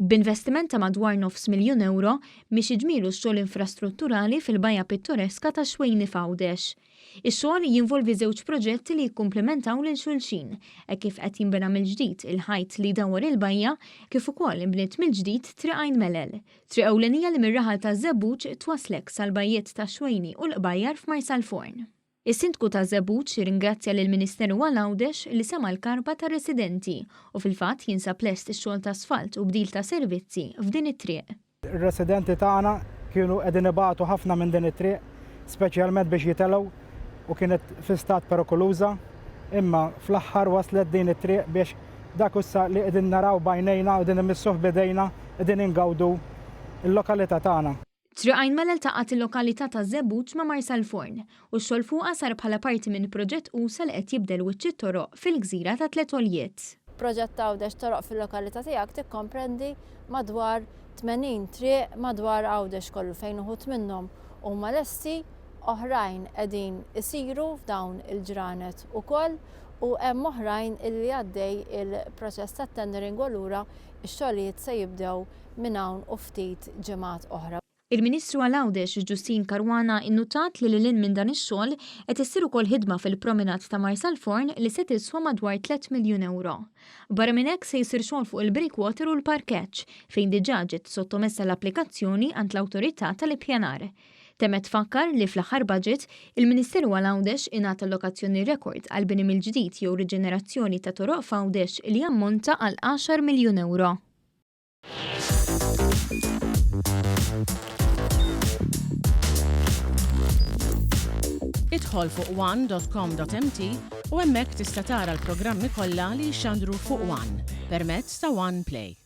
B'investiment ta' madwar nofs miljun ewro, miexi ġmielu x-xogħol infrastrutturali fil-bajja pittoreska ta' Xwejni f'Għawdex. Ix-xogħol jinvolvi żewġ proġetti li jikkumplimentaw lil xulxin, hekk kif qed jinbena mill-ġdid il-ħajt li jdawwar il-bajja, kif ukoll inbniet mill-ġdid Triq Għajn Melel, triq ewlenija li mir-raħal taż-Żebbuġ twasslek sal-bajjiet tax-Xwejni u l-Qbajjar f'Marsalforn. Is-Sindku taż-Żebbuġ irringrazzja lill-Ministeru għal Għawdex li sema' l-karba tar-residenti u fil-fatt jinsab lest ix-xogħol ta' asfalt u bdil ta' servizzi f'din it-triq. Ir-residenti tagħna kienu qegħdin ibatu ħafna minn din it-triq, speċjalment biex jitelgħu u kienet fi stat perikoluża, imma fl-aħħar waslet din it-triq biex dak issa li qegħdin naraw b'għajnejna u qegħdin immissuh b'idejna qegħdin ingawdu l-lokalità tagħna. Triq Għajn Melel tgħaqqad il-lokalità taż-Żebbuġ ma' Marsalforn u x-xogħol fuqha sar bħala parti minn proġett usa' li qed jibdel wiċċ it-toroq fil-gżira ta' Tliet Għoljiet. Proġett Għawdex Toroq fil-Lokalità Tiegħek tikkomprendi madwar 80 triq madwar Għawdex kollu fejn uħud minnhom huma lesti, oħrajn qegħdin isiru f'dawn il-ġranet ukoll u hemm oħrajn illi għaddej il-proċess tat-tendering u allura x-xogħlijiet se jibdew minn hawn u ftit ġimgħat oħra. Il-Ministru għal Għawdex, Justyne Caruana innutat li lil hinn minn dan ix-xogħol, qed issir ukoll ħidma fil-promenade ta' Marsalforn li se tiswa madwar tlett miljun ewro. Barra minn hekk se jsir xogħol fuq il-breakwater u l-parkeġġ, fejn diġà ġiet sottomessa l-applikazzjoni għand l-Awtorità tal-Ippjanar. Temmet tfakkar li fl-aħħar budget, il-Ministeru għal Għawdex ingħata allokazzjoni rekord għal bini mill-ġdid jew riġenerazzjoni ta' toroq f'Għawdex li jammonta għal għaxar miljun ewro. Idħol fuq one.com.mt u hemmhekk tista' tara l-programmi kollha li jixxandru fuq One permezz ta' One Play.